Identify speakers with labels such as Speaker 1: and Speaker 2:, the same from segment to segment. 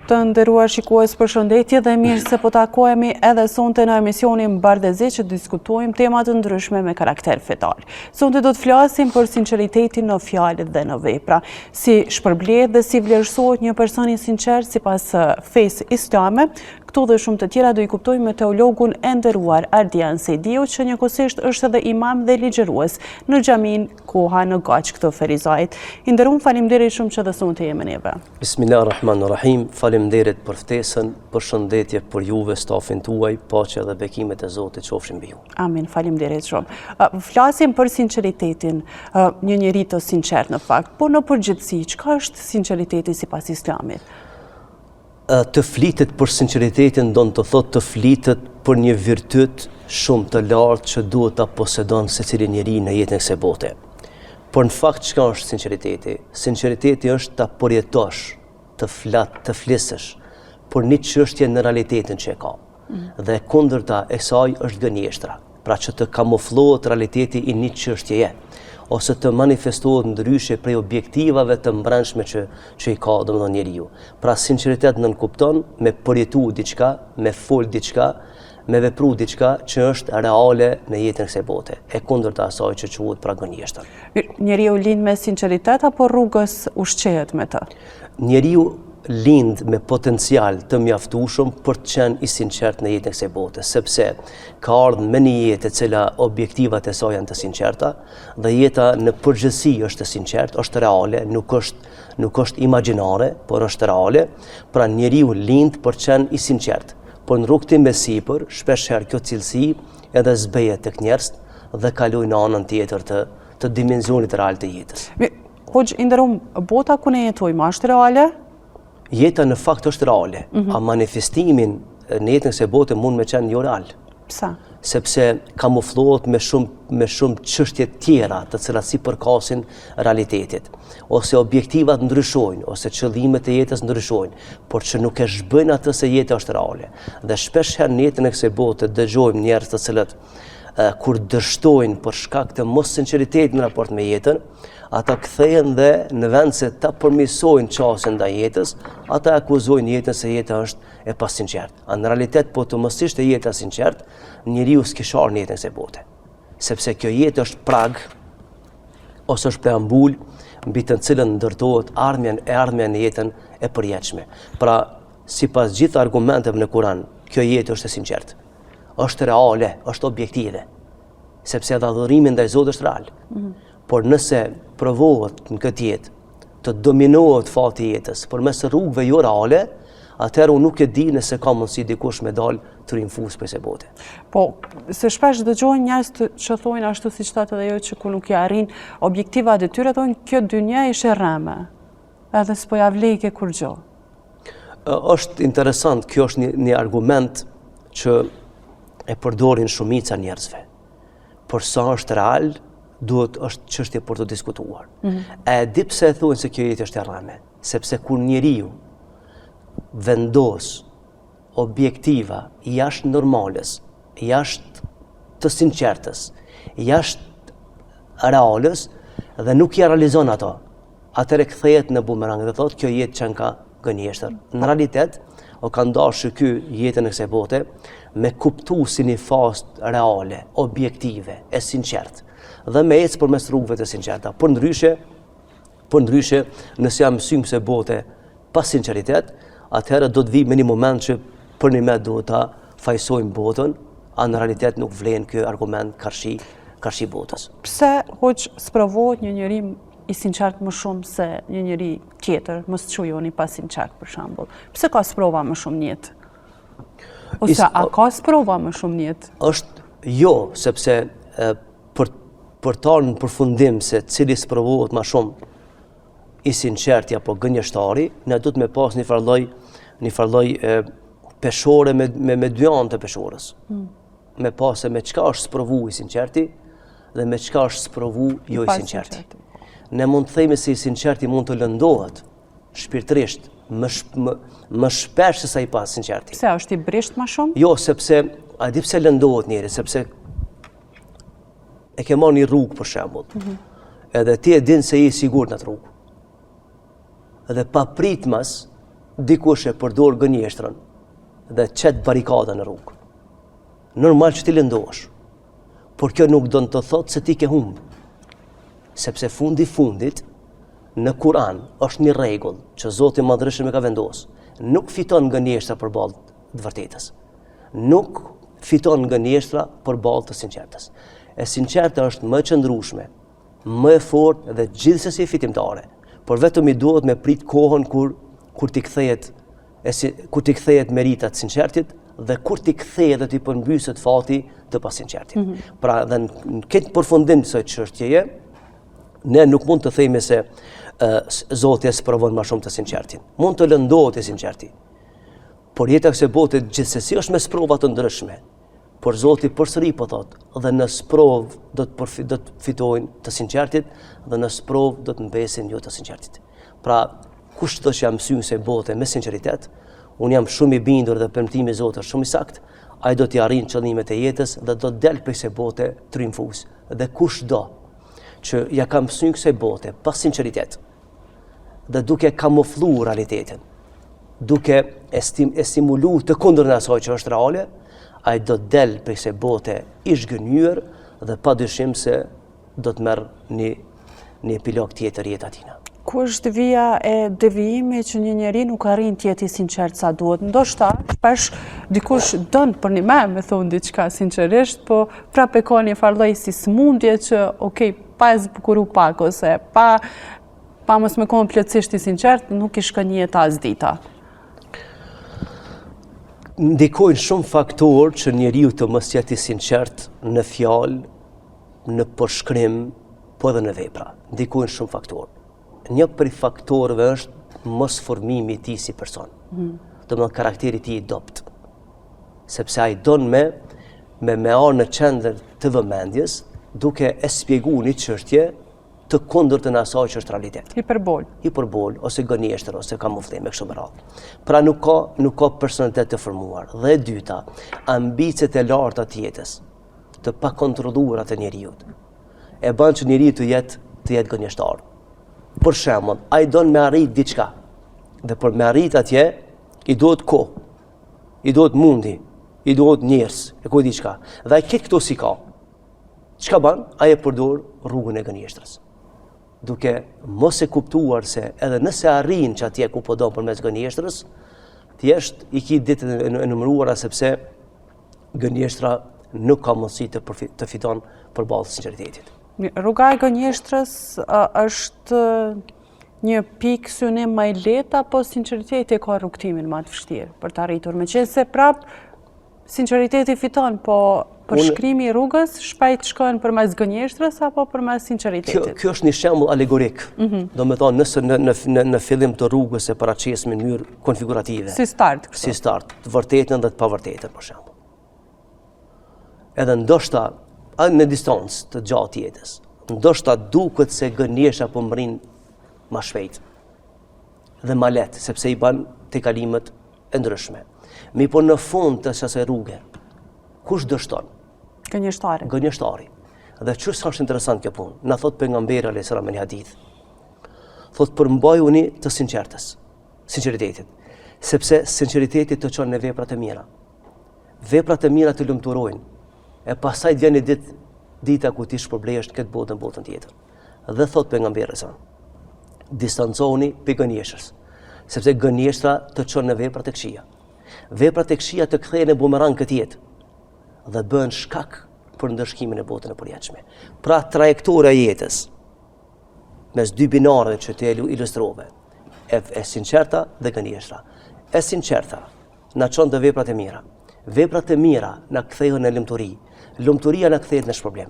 Speaker 1: Të nderuar shikues përshëndetje dhe mirë se po takohemi edhe sonte në emisionin Bardhezi që diskutojmë tema të ndryshme me karakter fetar. Sonte do të flasim për sinqeritetin në fjalë dhe në vepra. Si shpërblehet dhe si vlerësohet një person i sinqertë sipas fesë islame, këto dhe shumë të tjera do i kuptojmë me teologun e nderuar Ardian Sejdiu që njëkohësisht është edhe imam dhe ligjërues në xhaminë Koha në Gaçkë të Ferizajt. I nderuar faleminderit shumë që edhe sonte je me neve.
Speaker 2: Bismillah Rahman Rahim, faleminderit për ftesën, përshëndetje për juve, stafin tuaj, paqja dhe bekimet e Zotit qofshin mbi
Speaker 1: ju. Amin, faleminderit shumë. Flasim për sinqeritetin, një njeri të sinqertë në fakt, por në përgjithësi, çka është sinqeriteti sipas islamit?
Speaker 2: Të flitet për sinqeritetin don të thotë të flitet për një virtyt shumë të lartë që duhet ta posedon secili njeri në jetën e kësaj bote. Por në fakt çka është sinqeriteti? Sinqeriteti është ta përjetosh, të flat, të flisësh për një çështje në realitetin që e ka. Mm. Dhe e kundërta e saj është gënjeshtra. Pra që të kamuflohet realiteti i një çështjeje ose të manifestohet ndryshe prej objektivave të mbrendshme që që i ka domethënë njeriu. Pra sinqeritet nënkupton me përjetu diçka, me fol diçka, me vepru diçka që është reale në jetën e kësaj bote, e kundërta asaj që quhet pra
Speaker 1: gënjeshtër. Njeriu lind me sinqeritet apo rrugës ushqehet me
Speaker 2: të? Njeriu lind me potencial të mjaftueshëm për të qenë i sinqert në jetën e kësaj bote, sepse ka ardhur me një jetë e cila objektivat e saj janë të sinqerta dhe jeta në përgjithësi është e sinqertë, është reale, nuk është nuk është imagjinare, por është reale. Pra njeriu lind për të qenë i sinqert. Por në rrugëtim e sipër, shpesh herë kjo cilësi edhe zbehet tek njerëzit dhe kalojnë në anën tjetër të të dimensionit real të
Speaker 1: jetës. Hoxhë i nderum, bota ku ne jetojmë, a është reale?
Speaker 2: Jeta në fakt është reale, mm -hmm. a manifestimi në jetën e kësaj bote mund me qenë jo real.
Speaker 1: Pse?
Speaker 2: Sepse kamuflohet me shumë me shumë çështje tjera, të cilat s'i përkasin realitetit. Ose objektivat ndryshojnë, ose qëllimet e jetës ndryshojnë, por që nuk e zhbëjnë atë se jeta është reale. Dhe shpesh herë në jetën e kësaj bote dëgjojmë njerëz të cilët kur dështojnë për shkak të mossinqeritetit në raport me jetën, ata kthehen dhe në vend se ta përmirësojnë qasjen ndaj jetës, ata akuzojnë jetën se jeta është e pasinqertë. A në realitet po të mos ishte jeta e sinqertë, njeriu s'kish ardhur në jetën e kësaj bote. Sepse kjo jetë është prag ose është preambul mbi të cilën ndërtohet ardhmja e ardhmja në jetën e përjetshme. Pra, sipas gjithë argumenteve në Kur'an, kjo jetë është e sinqertë. Është reale, është objektive. Sepse edhe adhurimi ndaj Zotit është real. Mm -hmm. Por nëse provohet në këtë jetë të dominohet fati i jetës përmes rrugëve jo reale, atëherë unë nuk e di nëse ka mundësi dikush me dal triumfues prej kësaj
Speaker 1: bote. Po, se shpesh dëgjojnë njerëz që thonë ashtu siç thatë edhe ju që kur nuk i arrin objektivat e tyre, thonë kjo dynja ishte e rreme, edhe s'po ja vlejke kurgjo.
Speaker 2: Është interesant, kjo është një, një argument që e përdorin shumica e njerëzve. Por sa është real, duhet është çështje për të diskutuar. Mm -hmm. E di pse e thonë se kjo jetë është e rreme? Sepse kur njeriu vendos objektiva jashtë normales, jashtë të sinqertës, jashtë reales dhe nuk i realizon ato, atëherë kthehet në bumerang dhe thotë kjo jetë qenka gënjeshtër. Në realitet, o kanë dashur ky jetën e kësaj bote me kuptu si një fazë reale, objektive, e sinqertë dhe me ecë përmes rrugëve të sinqerta. Përndryshe, përndryshe, nëse jam mësy kësaj bote pa sinqeritet, atëherë do të vijë me një moment që përnjëmend duhet ta fajsojmë botën, a në realitet nuk vlen ky argument karshi karshi
Speaker 1: botës. Pse hoxhë sprovohet një njeri i sinqert më shumë se një njeri tjetër, mos quj unë i pasinqert për shembull. Pse ka sprova më shumë në jetë? Ose a ka sprova më shumë në
Speaker 2: jetë? Është jo, sepse për për të ardhur në përfundim se cili sprovohet më shumë i sinqerti apo gënjeshtari, ne duhet me pas një farë lloj një farë lloj peshore me me me dy anë të peshores. Mm. Me pa se me çka është sprovu i sinqerti dhe me çka është sprovu jo i sinqerti. Ne mund të themi se i sinqerti mund të lëndohet shpirtërisht më, më, më shpesh se sa i pasinqerti.
Speaker 1: Pse është i brisht
Speaker 2: më shumë? Jo, sepse a di pse lëndohet njeri, sepse e ke marrë një rrugë për shembull. Mm -hmm. Edhe ti e din se je i sigurt në atë rrugë. Dhe papritmas. Dikush e përdor gënjeshtrën dhe qet barikada në rrugë. Normal që ti lëndohesh. Por kjo nuk don të thotë se ti ke humb. Sepse fundi fundit në Kur'an është një rregull që Zoti i Madhërishëm e ka vendosur. Nuk fiton gënjeshtra përballë të vërtetës. Nuk fiton gënjeshtra përballë të sinqertës. E sinqerta është më e qëndrueshme, më e fortë dhe gjithsesi fitimtare. Por vetëm i duhet me prit kohën kur kur t'i kthehet e si, kur t'i kthehet merita të sinqertit dhe kur t'i kthehet dhe t'i përmbyset fati të pasinqertit. Mm -hmm. Pra dhe në këtë përfundim të kësaj çështjeje, ne nuk mund të themi se uh, Zoti e sprovon më shumë të sinqertin. Mund të lëndohet i sinqerti. Por jeta e kësaj bote gjithsesi është me sprova të ndryshme. Por Zoti përsëri po thotë, dhe në sprovë do të përfi, do të fitojnë të sinqertit dhe në sprovë do të mbesin jo të sinqertit. Pra, kushdo që ia mësyn kësaj bote me sinqeritet, unë jam shumë i bindur dhe premtimi i Zotit është shumë i saktë, ai do t'i arrijë qëllimet e jetës dhe do të del prej kësaj bote triumfues. Dhe kushdo që ia ka mësy kësaj bote pa sinqeritet dhe duke kamuflu realitetin, duke e, stim, e simulu të kundërtën e asaj që është reale, ai do të del prej kësaj bote i zhgënjyer dhe pa dyshim se do të merr një një epilog tjetër jeta e
Speaker 1: tina. Ku është vija e devijimit që një njeri nuk arrin të jetë i sinqert sa duhet? Ndoshta, shpesh dikush don përnime me thonë diçka sinqerisht, po prapë e ka një farë lloj si sëmundje që, okej, pa e zbukuru pak, ose pa, pa mos me konë plotësisht i sinqert, nuk i shkon jeta as dita.
Speaker 2: Ndikojnë shumë faktorë që njeriu të mos jetë i sinqert në fjalë, në përshkrim, po edhe në vepra. Ndikojnë shumë faktorë. Një prej faktorëve është mosformimi i tij si person. Mm. Domethënë karakteri i tij i dobët. Sepse ai don me me me ardhë në qendër të vëmendjes, duke e spjegu një çështje të kundërtën e asaj që është realitet.
Speaker 1: Hiperbol.
Speaker 2: Hiperbol ose gënjeshtër ose kamuflim e kështu me radhë. Pra nuk ka nuk ka personalitet të formuar. Dhe e dyta, ambiciet e larta të jetës, të pakontrolluara të njeriut. E bën që njeriu të jetë të jetë gënjeshtar. Për shembull, ai don me arrit diçka. Dhe për me arrit atje i duhet kohë. I duhet mundi, i duhet njerëz, e ku di çka. Dhe ai këtë këto s'i ka. Çka bën? Ai e përdor rrugën e gënjeshtrës. Duke mos e kuptuar se edhe nëse arrin që atje ku po don përmes gënjeshtrës, thjesht i ki ditët e numëruara sepse gënjeshtra nuk ka mundësi të, të fiton përballë
Speaker 1: sinqeritetit. Rruga e gënjeshtrës është një pikë synim më i lehtë apo sinqeriteti ka rrugëtimin më të vështirë për të arritur? Meqenëse prapë, sinqeriteti fiton, po përshkrimi i rrugës shpejt shkon përmes gënjeshtrës apo përmes
Speaker 2: sinqeritetit? Kjo, kjo është një shembull alegorik. Mm -hmm. Domethonë, nëse në, në, në, në fillim të rrugës e paraqesim në mënyrë konfigurative.
Speaker 1: Si start,
Speaker 2: kështu. Si start, të vërtetën dhe të pavërtetën, për shembull. Edhe ndoshta, në distancë të gjatë jetës, ndoshta duket se gënjeshtra po mrrin ma shpejt dhe ma lehtë, sepse i ban tejkalimet e ndryshme. Mirëpo në fund të asaj rruge, kush dështon?
Speaker 1: Gënjeshtari.
Speaker 2: Gënjeshtari. Dhe qysh sa është interesant kjo punë? Na thot pejgamberi alayhis salam në një hadith. Thot përmbajuni të sinqertës, sinqeritetit. Sepse sinqeriteti të çon në vepra të mira. Veprat e mira të lumturojnë. E pastaj vjen një ditë dita ku ti shpërblehesh në këtë botë në botën tjetër. Dhe thot pejgamberi alayhis salam, distancohuni prej gënjeshtrës, sepse gënjeshtra të çon në vepra të këqija. Veprat e këqija të kthehen në bumerang këtë jetë dhe bëhen shkak për ndëshkimin në botën e përjetshme. Pra trajektorja e jetës mes dy binarëve që ti ilustrove, e, e sinqerta dhe gënjeshtra. E sinqerta na çon te veprat e mira. Veprat e mira na kthehen në lumturi. Lumturia na kthehet në shpërblim.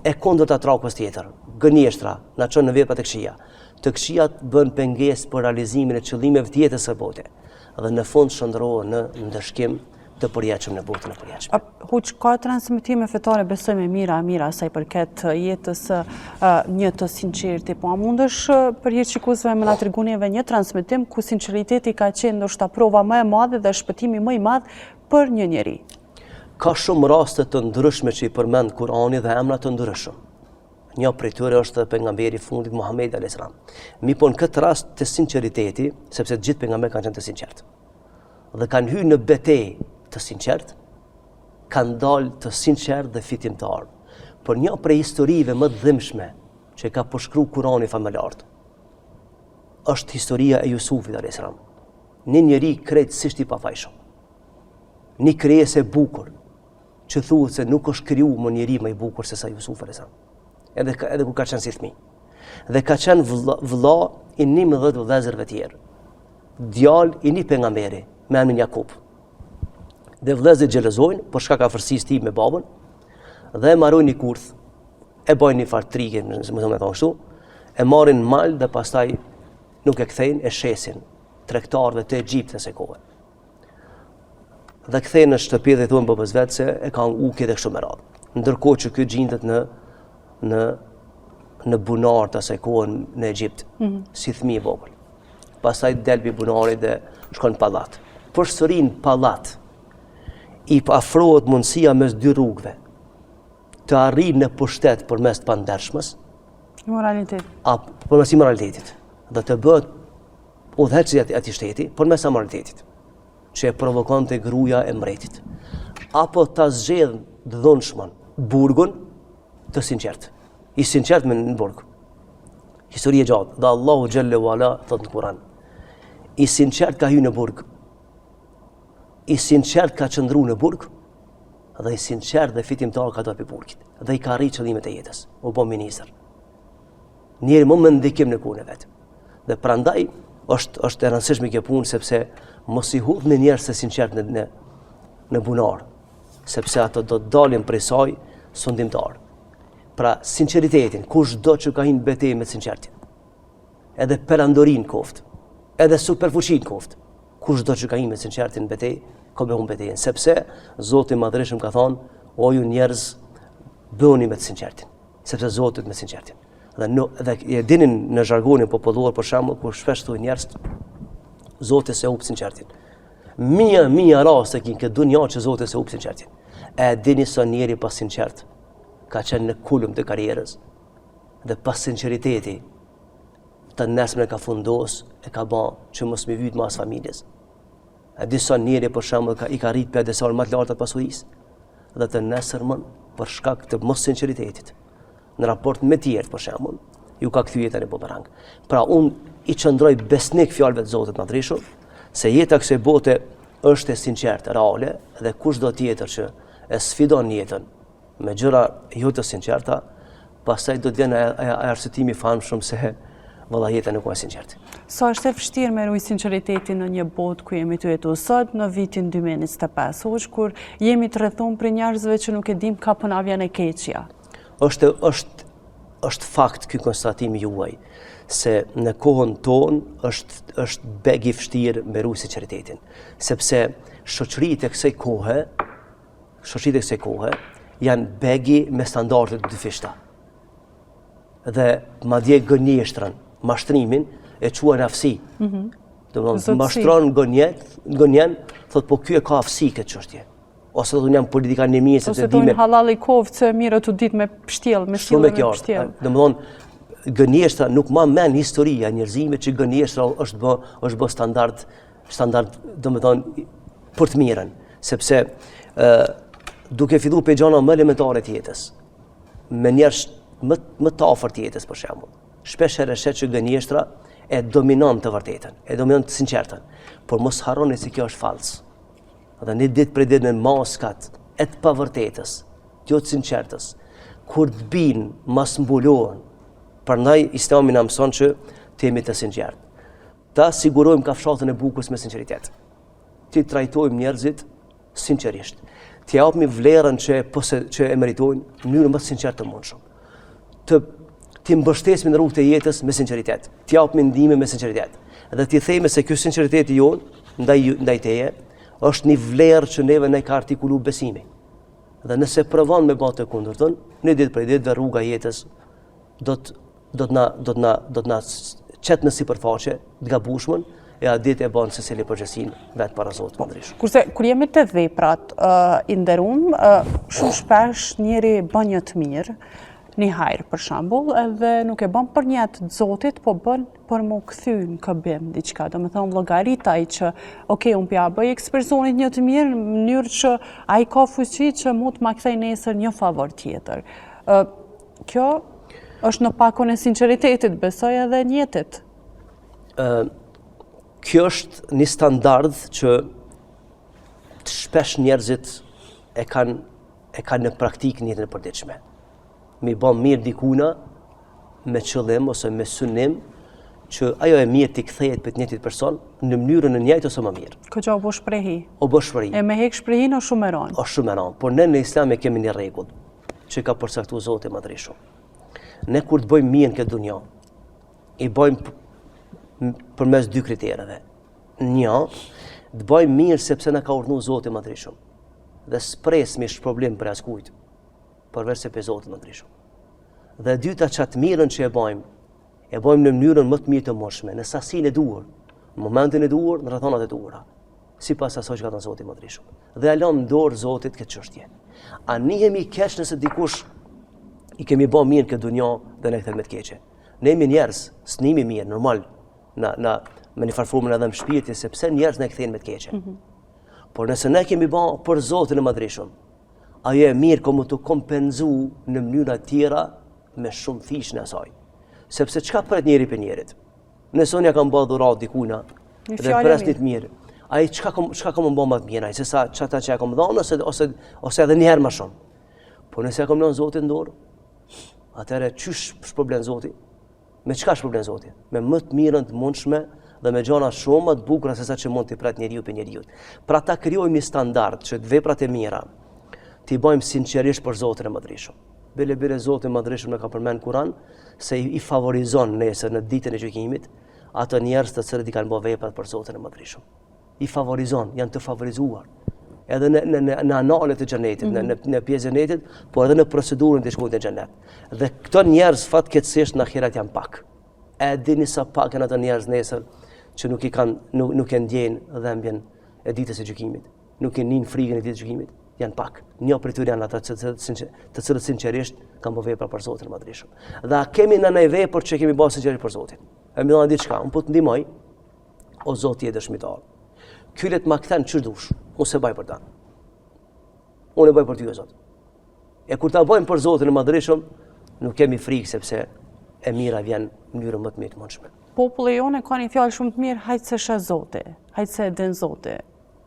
Speaker 2: E kundërta trakës tjetër, gënjeshtra na çon në veprat e këqija. Të këqijat bëhen pengesë për realizimin e qëllimeve të jetës së bote dhe në fund shndërrohen në ndëshkim të përjetshëm në botën e
Speaker 1: përjetshme. Hoxhë, ka transmetime fetare, besoj me mijëra e mijëra sa i përket jetës një të sinqerti, po a mundesh për hir shikuesve me na tregu neve një transmetim ku sinqeriteti ka qenë ndoshta prova më e madhe dhe shpëtimi më i madh për një njeri?
Speaker 2: Ka shumë raste të ndryshme që i përmend Kurani dhe emra të ndryshëm. Një prej tyre është edhe pejgamberi i fundit Muhamedi alayhis salam. Mirëpo në këtë rast te sinqeriteti, sepse të gjithë pejgamberët kanë qenë të sinqertë. Dhe kanë hyrë në betejë të sinqertë, kanë dalë të sinqertë dhe fitimtarë. Por një prej historive më të dhimbshme që e ka përshkru Kurani famëlartë, është historia e Jusufit alayhis salam. Një njeri krejtësisht i pafajshëm. Një krijesë e bukur, që thuhet se nuk është kriju më njeri më i bukur se sa Jusufi alayhis salam. Edhe edhe kur ka qenë si fëmijë. Dhe ka qenë vëlla, vëlla i 11 vëllezërve tjerë. Djalë i një pejgamberi me emrin Jakub. Dhe vëllezërit xhelozojnë për shkak afërsisë tij me babën dhe e marojnë një kurth e bajnë një farë trike, nëse më thonë kështu, e marrin mal dhe pastaj nuk e kthejnë e shesin tregtarëve të Egjiptit asaj kohe. Dhe kthehen në shtëpi dhe i thonë babës vet se e ka uki dhe kështu me radhë. Ndërkohë që ky gjindet në në në bunar të asaj kohe në Egjipt, mm -hmm. si fëmijë i vogël. Pastaj del pi bunarit dhe shkon në pallat. Përsëri në pallat i afrohet mundësia mes dy rrugëve. Të arrijë në pushtet përmes të pandershmes,
Speaker 1: imoralitetit.
Speaker 2: A përmes imoralitetit. Dhe të bëhet udhëheqës i atij shteti përmes amoralitetit që e provokonte gruaja e mbretit. Apo ta zgjedh të dhunshmën, burgun të sinqert. I sinqert me në burg. Histori e gjatë. Dhe Allahu xhelle ue ala thot në Kur'an. I sinqert ka hy në burg. I sinqert ka qëndru në burg dhe i sinqert dhe fitimtar ka dalë prej burgit dhe i ka arrit qëllimet e jetës. U bë ministër. Njeri më me ndikim në kohën e vet. Dhe prandaj është është e rëndësishme kjo punë sepse mos i hudhni njerëz të sinqert në në në bunar, sepse ato do të dalin prej saj sundimtar. Pra sinqeritetin, kushdo që ka hi në betejë me sinqertin. Edhe perandorinë koftë, edhe superfuqinë koftë. Kushdo që ka hi me sinqertin në betejë, ka me humb betejën, sepse Zoti i Madhërishëm ka thonë, o ju njerëz, bëhuni me të sinqertin. sepse Zoti me sinqertin. Dhe në dhe e dinin në zhargonin popullor për shembull kur shpesh thonë njerëz Zoti s'e hup sinqertin. Mija, mija raste ki në këtë dunja që Zoti s'e hup sinqertin. E dini sa njeri pa sinqert ka qenë në kulm të karrierës dhe pa sinqeriteti të nesërmen e ka fundos e ka ba që mos me vyt ma as familjes. E di sa njeri për shembull ka i ka rrit piedestal më të larta të pasurisë dhe të nesërmën për shkak të mos sinqeritetit në raport me tjerët për shembull, ju ka kthy jeta në bumerang. Pra unë i qëndroj besnik fjalëve të Zotit Madhërishëm, se jeta kësaj bote është e sinqertë, reale dhe kushdo tjetër që e sfidon jetën me gjëra jo të sinqerta, pastaj do të vjen ai arsyetimi i famshëm se vëlla jeta nuk është e
Speaker 1: sinqertë. Sa është e vështirë me rujt sinqeritetin në një botë ku jemi tu jetu sot në vitin 2025, hoxhë kur jemi të rrethum prej njerëzve që nuk e dim ka po na vjen e keqja.
Speaker 2: Është është është fakt ky konstatim juaj se në kohën tonë është është beg i vështirë me rujt sinqeritetin, sepse shoqëritë e kësaj kohe shoqëritë e kësaj kohe janë begi me standarde të dyfishta. Dhe madje gënjeshtrën, mashtrimin e quajnë aftësi. Mm -hmm. Domethënë, mashtron gënjet, gënjen, thotë po ky e ka aftësi këtë çështje. Ose thotë unë jam politikan i mirë
Speaker 1: sepse di me Ose thonë hallall i koftë se mirë tu ditë me pshtjell, me
Speaker 2: shtjell me pshtjell. Domethënë, gënjeshtra nuk ma men historia e njerëzimit që gënjeshtra është bë është bë standard standard, domethënë, për të mirën, sepse ë duke fillu prej gjana më elementare të jetës, me njerëz më më të afërt të jetës për shembull. Shpesh herë sheh që gënjeshtra e dominon të vërtetën, e dominon të sinqertën, por mos harroni se kjo është fals. Dhe një ditë prej ditëve maskat e të pavërtetës, të jo të sinqertës, kur të bin, mas mbulohen. Prandaj Islami na mëson që të jemi të sinqertë. Ta sigurojmë kafshatën e bukës me sinqeritet. T'i trajtojmë njerëzit sinqerisht. T'i japim vlerën që e pose, që e meritojnë në mënyrën më të sinqertë të mundshme. Të t'i mbështesim në rrugët e jetës me sinqeritet. T'i japim ndihmë me sinqeritet. Dhe t'i themi se ky sinqeriteti jonë ndaj ndaj teje është një vlerë që neve na e ka artikulu besimi. Dhe nëse provon me bë të kundërtën, një ditë prej ditëve rruga e jetës do të do të na do të na do të na qet në sipërfaqe të gabueshmen e atë ditë e bën secili përgjegjësinë vetë para Zotit
Speaker 1: të Madhërishëm. Kurse kur jemi te veprat, uh, i nderum, uh, shumë shpesh njeri bën një të mirë. një hajr, për shembull, edhe nuk e bën për nijet të Zotit, po bën për m'u kthy në këmbim diçka. Domethonë, llogarit ai që, ok, unë p'ja bëj X personit një të mirë, në mënyrë që ai ka fuqi që mund të ma kthej nesër një favor tjetër. Kjo është në pakon e sinqeritetit, besoj edhe nijetit.
Speaker 2: Kjo është një standard që shpesh njerëzit e kanë e kanë në praktikë në jetën e përditshme. Me i ba mirë dikuna me qëllim ose me synim që ajo e mirë t'i kthehet prej të njëjtit person në mënyrën e njëjtë ose më
Speaker 1: mirë. Kjo u bo shprehi.
Speaker 2: U bo shprehi.
Speaker 1: E me hek shprehinë është shumë e
Speaker 2: rëndë. Është shumë e rëndë, por ne në Islam e kemi një rregull që ka përcaktuar Zoti i Madhërishëm. Ne kur të bëjmë mirë në këtë dunja, i bëjmë përmes dy kritereve. Një, të bëjmë mirë sepse na ka urdhnu Zoti i Madhërishëm. Dhe s'presmi shpërblim prej askujt, përveç se prej Zotit Madhërishëm. Dhe e dyta qatë mirën që e bëjmë, e bëjmë në mënyrën më të mirë të mundshme, në sasinë e duhur, në momentin e duhur, në rrethanat e duhura, sipas asaj që ka thënë Zoti i Madhërishëm. Dhe ia lëmë në dorë Zotit këtë çështje. A nihemi keq nëse dikush i kemi bë mirë këtë dunja dhe na kthen me të keqe? Ne jemi njerëz, s'nihemi mirë, normal, na, na, me një farë forme na dhem shpirti, sepse njerëz na kthejnë me të keqe. Mm -hmm. Por nëse ne kemi ba për Zotin e Madhërishëm, ajo e mirë ka me t'u kompenzu në mënyra tjera me shumëfishin e asaj. Sepse çka pret njeri prej njerit? Nëse unë ja kam ba dhuratë dikujna dhe pres një të mirë, ai çka ka, çka ka me m'ba ma të mirë, ai se sa qata që ja kam dhanë, ose, ose, ose edhe një herë ma shumë. Por nëse ja kam lënë Zotit në dorë, atëherë qysh shpërblen Zoti? Me çka shpërblen Zoti? Me më të mirën të mundshme dhe me gjana shumë më të bukura se sa që mund t'i pret njeriu prej njeriut. Pra ta krijojmë një standard që të veprat e mira t'i bëjmë sinqerisht për Zotin e Madhërishëm. Bile bile Zoti i Madhërishëm na ka përmend Kur'an se i favorizon nesër në ditën e gjykimit ato njerëz të cilët i kanë bërë veprat për Zotin e Madhërishëm. i favorizon, janë të favorizuar. Edhe në në në, në analet e xhenetit, mm -hmm. në mhm. në në pjesën e xhenetit, por edhe në procedurën të shkojnë në xhenet. Dhe këto njerëz fatkeqësisht në ahiret janë pak. E dini sa pak janë ato njerëz nesër që nuk i kanë nuk nuk e ndjejnë dhembjen e ditës së gjykimit, nuk e ndjejnë frikën e ditës së gjykimit, janë pak. Një prej tyre janë ata të cilët të cilët sinqerisht kanë bërë vepra për Zotin e Madhërishëm. Dhe a kemi na ndonjë vepër që kemi bërë sinqerisht për Zotin? E me thënë diçka, unë po të ndihmoj, O Zot, je dëshmitar. Ky le të ma kthen qysh dush. Unë s'e baj për ta. Unë e baj për ty, o Zot. E kur ta bëjmë për Zotin e Madhërishëm, nuk kemi frikë sepse e mira vjen në mënyrën më të mirë të
Speaker 1: mundshme. Populli jonë ka një fjalë shumë të mirë, hajt se sheh Zoti, hajt se e din Zoti.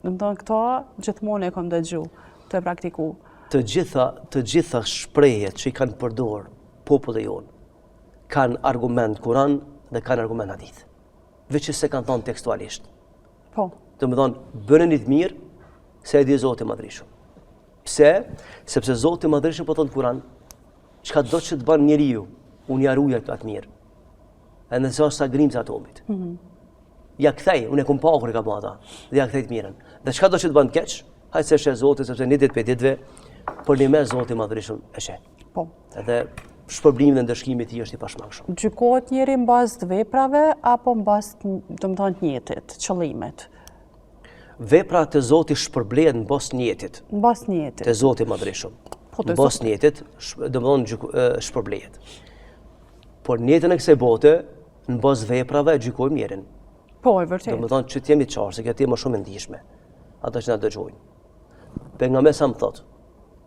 Speaker 1: Domethonë këto gjithmonë e kam dëgju të praktiku.
Speaker 2: Të gjitha, të gjitha shprehjet që i kanë përdor populli jonë, kanë argument Kuran dhe kanë argument hadith. veç që s'e kanë thonë tekstualisht.
Speaker 1: Po.
Speaker 2: Domethonë, bëne një të mirë, se e di Zoti i Madhërishëm. Pse? Sepse Zoti i Madhërishëm po thotë n'Kuran, çka do që të banë njeriu, unë ja ruj atë mirë. Edhe nëse është sa grimca e atomit. Mm -hmm. Ja kthej, unë e kom pa kur e ka ba ata, dhe ja kthej të mirën. Dhe çka do që të banë keq, hajt se sheh Zoti, sepse një ditë prej ditëve, përnime Zoti i Madhërishëm e sheh.
Speaker 1: Po.
Speaker 2: Edhe shpërblimi dhe ndëshkimi i tij është i
Speaker 1: pashmangshëm. Gjykohet njeri në bazë të veprave apo në bazë, domethonë, të nijetit, qëllimit?
Speaker 2: Vepra te Zoti shpërblehet në bazë të nijetit.
Speaker 1: Në bazë të nijetit.
Speaker 2: Te Zoti i Madhërishëm. Po, në bazë të nijetit, domethonë shpërblehet. Por në jetën e kësaj bote, në bazë veprave e gjykojmë njerin.
Speaker 1: Po, e vërtetë.
Speaker 2: Domethonë që të jemi qartë, se kjo temë është shumë e ndjeshme. Ata që na dëgjojnë. Pejgamberi a.s. thotë,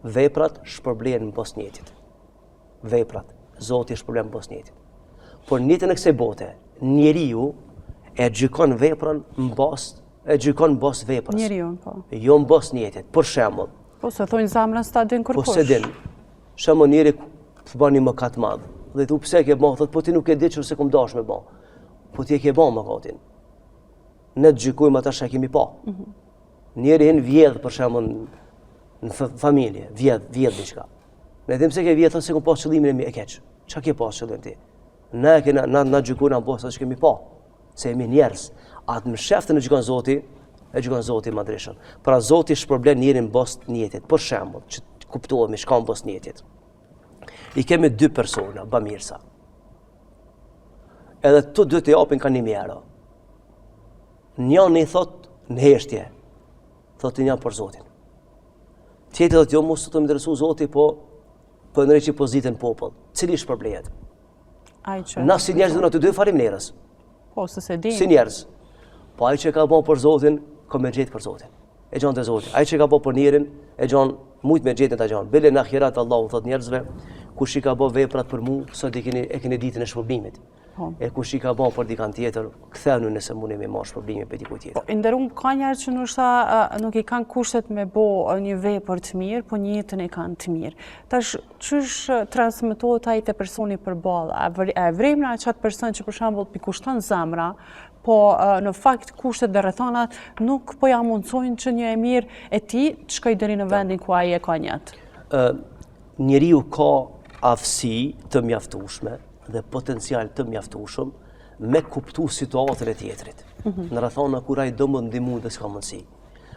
Speaker 2: Veprat shpërblehen në bazë nijetit. Veprat, Zoti shpërblen në bazë nijetit. Por në jetën e kësaj bote, njeriu e gjykon veprën në bazë e gjykon në bazë veprës.
Speaker 1: Njeriu, po.
Speaker 2: Jo në bazë nijetit. Për shembull.
Speaker 1: Po se thonë zemrën s'ta din
Speaker 2: kërkush. Po s'e din. Shembull njeri të bën një mëkat të madh. Dhe thu pse e ke bën, thotë po ti nuk e di që s'e kom dash me bë. Po ti e ke bën mëkatin. Ne të gjykojmë ata çka kemi pa. Mm -hmm. Njeri hin vjedh për shembull në familje, vjedh, vjedh diçka. Ne themi pse ke vjedh, thotë s'e kom pas qëllimin e keq. Çka ke pas qëllim ti? Ne e kena na na gjykojmë në bazë që kemi pa, se jemi njerëz. Atë msheftën e gjykon Zoti, e gjykon Zoti i Madhërishëm. Pra Zoti shpërblen njerin në bazë të nijetit. Për shembull, që të kuptohemi çka në bazë të nijetit. I kemi dy persona, bamirësa. Edhe të dy të japin ka 1000 euro. Njani thot në heshtje, thot unë jam për Zotin. Tjetri thot jo, mu s'të më interesu Zoti, po. Po e ndreqi pozitën n'popull. Cili shpërblehet?
Speaker 1: Ai që...
Speaker 2: Na si njerëz të dy faleminderës.
Speaker 1: Po, se s'e dim.
Speaker 2: Si njerëz. Po ai që ka bo për Zotin, ka me gjetë për Zotin. E gjon te Zoti. Ai që ka bo për njerin, e gjon mujt me gjetë ta gjon. Bile në ahiret Allahu thot njerëzve, kush i ka bo veprat për mu, sot e keni e keni ditën e shpërblimit. Po. E kush i ka bo për dikan tjetër, kthehuni nëse mundni me marrë shpërblimin prej dikujt
Speaker 1: tjetër. Po, i nderum ka njerëz që ndoshta nuk i kanë kushtet me bo një vepër të mirë, po nijetin e kanë të mirë. Tash qysh transmetohet ai te personi përballë? A e vrejmë na qatë person që për shembull p'i kushton zemra, po në fakt kushtet dhe rrethanat nuk po ja mundësojnë që një e mirë e tij të shkojë deri në vendin ku ai e ka nijet.
Speaker 2: Ë njeriu ka aftësi të mjaftueshme dhe potencial të mjaftueshëm me kuptu situatën e tjetrit. Mm -hmm. Në rrethana kur ai do me ndihmu dhe s'ka mundësi.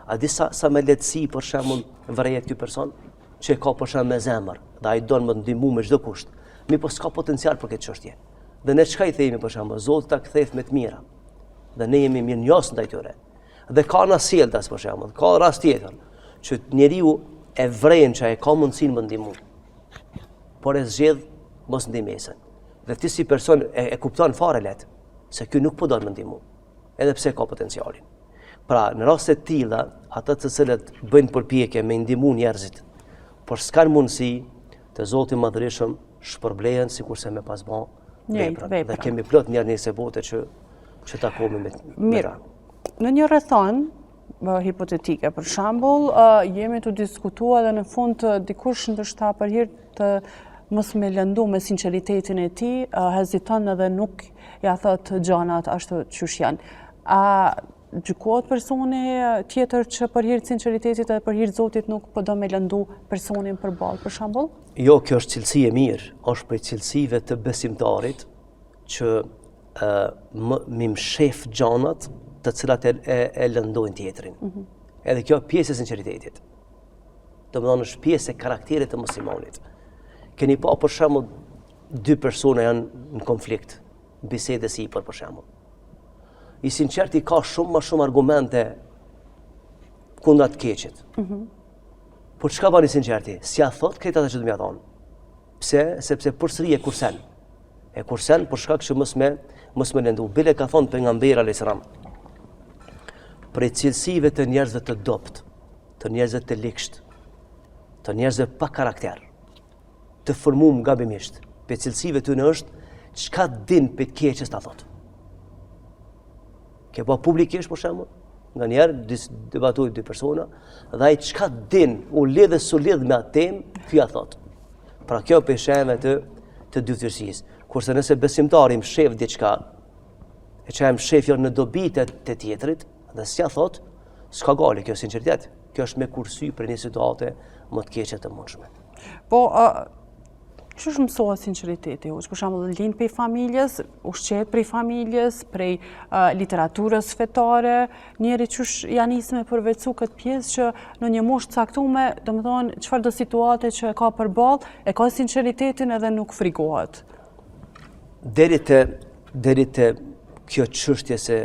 Speaker 2: A di sa, sa me lehtësi për shembull vërehet ky person që e ka për shembull me zemër dhe ai don me ndihmu me çdo kusht. Mirëpo s'ka potencial për këtë çështje. Dhe ne çka i themi për shembull, Zoti ta ktheftë me të mira. Dhe ne jemi mirënjohës ndaj tyre. Dhe ka anasjelltas për shembull, ka rast tjetër që njeriu e vren që e ka mundësinë me ndihmu. Por e zgjedh mos ndihmesën. Dhe ti si person e, e kupton fare lehtë se ky nuk po don me ndihmu, edhe pse ka potencialin. Pra, në raste të tilla, ata të cilët bëjnë përpjekje me ndihmu njerëzit, por s'kan mundësi te Zoti i Madhërishëm shpërblehen sikurse me pas ba veprën. Dhe kemi plot njerëz në kësaj bote që që takohemi me
Speaker 1: Mirë. Në një rrethanë hipotetike, për shembull, jemi tu diskutu edhe në fund dikush ndoshta për hir të mos me lëndu me sinqeritetin e tij, heziton edhe nuk ja thot gjanat ashtu qysh janë. A gjykohet personi tjetër që për hir të sinqeritetit edhe për hir të Zotit nuk po do me lëndu personin përballë, për
Speaker 2: shembull? Jo, kjo është cilësi e mirë, është prej cilësive të besimtarit që më m'i mshef gjanat të cilat e, e, e lëndojnë tjetrin. Mm -hmm. Edhe kjo pjesë e sinqeritetit. Domethonë është pjesë e karakterit të muslimanit. Keni pa për shembull dy persona janë në konflikt, bisedë e sipër për shembull. I sinqerti ka shumë ma shumë argumente kundra të keqit. Mm -hmm. Por çka ban i sinqerti? S'ja thot krejt atë që do me ja thonë. Pse? Sepse përsëri e kursen. E kursen për shkak që mos me mos me lëndu. Bile ka thonë pejgamberi alayhis salam. Prej cilësive të njerëzve të dobët, të njerëzve të ligsht, të njerëzve pa karakter, të formum gabimisht, prej cilësive tyne është çka din prej të keqes ta thotë. Ke pa publikisht për shembull, nganjëherë debatojnë dy persona dhe ai çka din u lidh e s'u lidh me atë temë, ky ja thot. Pra kjo prej shenjave të të dyfytyrësisë. Kurse nëse besimtari mshef diçka, e që e mshef jo në dobi të, të tjetrit dhe s'ja thot, s'ka gajle, kjo sinqeritet. Kjo është me kursy prej një situate më të keqe të
Speaker 1: mundshme. Po, uh, Qysh mësohet sinqeriteti, hoxhë? Për shembull, lind prej familjes, ushqehet prej familjes, prej literaturës fetare, njeri qysh ja nis me përvetësu këtë pjesë që në një moshë të caktume, domethonë, çfarëdo situate që e ka përballë, e ka sinqeritetin edhe nuk
Speaker 2: frigohet. Deri te, deri te kjo çështje se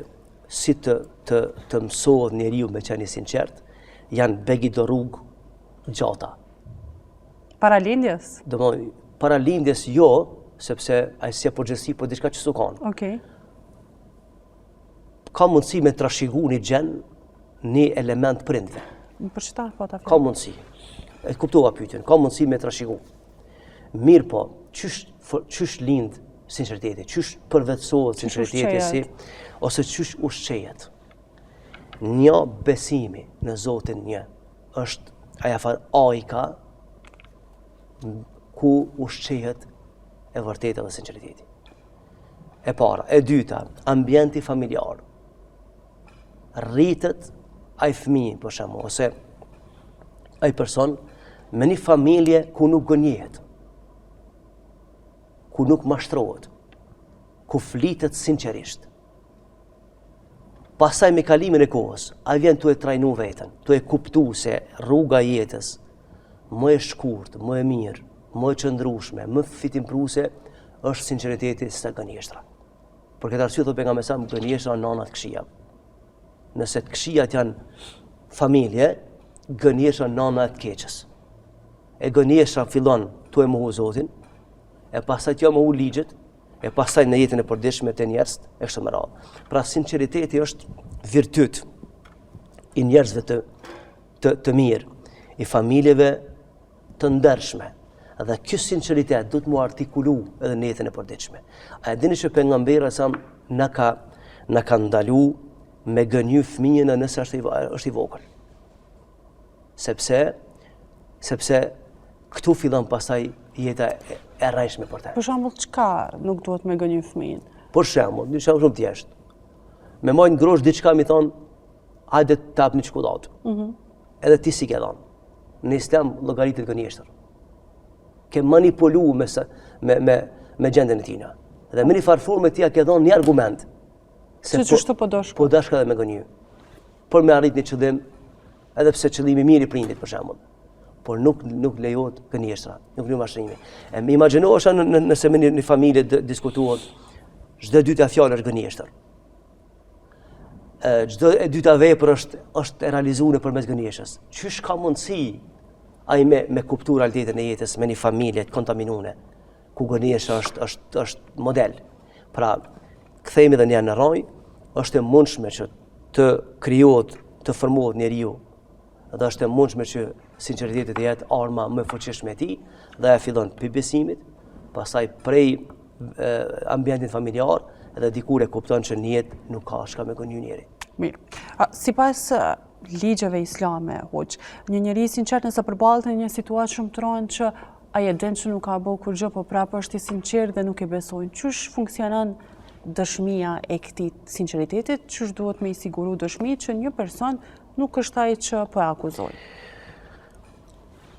Speaker 2: si të, të, të mësohet njeriu me qenë i sinqert, janë begi do rrugë gjata.
Speaker 1: Para lindjes?
Speaker 2: Domethonë, para lindjes jo, sepse ai s'jep përgjegjësi për diçka që s'u
Speaker 1: kanë. Okej.
Speaker 2: Ka mundësi me trashigu një gjen, një element prindve.
Speaker 1: Për qëta, po ta
Speaker 2: Ka mundësi. E kuptova pyetjen, ka mundësi me trashigu. Mirëpo, qysh, qysh lind sinqeriteti, qysh përvetësohet sinqeriteti si, ose qysh ushqehet. Një besimi në Zotin një, është ajo farë ajka ku ushqehet e vërteta dhe sinqeriteti. E para, e dyta, ambienti familjar. Rritet ai fëmijë, për shembull, ose ai person me një familje ku nuk gënjehet, ku nuk mashtrohet, ku flitet sinqerisht. Pastaj me kalimin e kohës, ai vjen tu e trajnu veten, tu e kuptu se rruga e jetës më e shkurt, më e mirë, më e qëndrueshme, më fitimprurëse është sinqeriteti se gënjeshtra. Për këtë arsye thotë pejgamberi sa gënjeshtra nana të këqijave. Nëse të këqijat janë familje, gënjeshtra nana e të keqes. E gënjeshtra fillon tu e mohu Zotin, e pastaj t'ia mohu ligjet, e pastaj në jetën e përditshme te njerëzit e kështu me radhë. Pra sinqeriteti është virtyt i njerëzve të të, të mirë, i familjeve të ndershme. Dhe ky sinqeritet duhet m'u artikulu edhe në jetën e përditshme. A e dini që pejgamberi alejhi selam na ka na ka ndalu me gënjy fëmijën nëse është i është i vogël. Sepse sepse këtu fillon pastaj jeta e, e rrejshme për
Speaker 1: të. Për shembull, çka nuk duhet me gënjy fëmijën?
Speaker 2: Për shembull, një shembull shumë thjesht. Me majt n'grusht diçka me i thon, hajde të jap një çokollatë. Mm -hmm. Edhe ti s'i ke dhënë. Në islam llogaritet gënjeshtër. Ke manipulu me, me, me, me gjendjen e tina. Dhe me një farë forme ti ja ke dhënë një argument.
Speaker 1: Se po, qështu po dashka?
Speaker 2: Po dashka edhe me gënjy. Por me arrit një qëllim, edhe pse qëllimi i mirë i prindit, për shembull. Por nuk, nuk lejohet gënjeshtra, nuk lejohet mashtrimi. E me imagjino është në, në, nëse me një, një familje diskutohet, çdo e dyta fjalë është gënjeshtër. Çdo e dyta vepër është, është e realizuar përmes gënjeshtrës. Qysh ka mundësi ai me, me kuptu realitetin e jetës me një familje të kontaminune, ku gënjeshtra është, është, është model. Pra, kthehemi edhe njëherë në rrajë, është e mundshme që të krijohet, të formohet njeriu, dhe është e mundshme që sinqeriteti të jetë arma më e fuqishme e tij, dhe e fillon prej besimit, pastaj prej e, ambientit familjar, dhe dikur e kupton që në jetë nuk ka çka me gënjy njeri.
Speaker 1: Mirë. Sipas ligjeve islame, hoxhë, një njeri i sinqert nëse përballet në një situatë shumë të rëndë që Ai e din që nuk ka bo kurgjë, po prapë është i sinqertë dhe nuk e besojnë. Qysh funksionon dëshmia e këtij sinqeritetit, qysh duhet me i siguru dëshmi që një person nuk është ai që po e akuzojnë?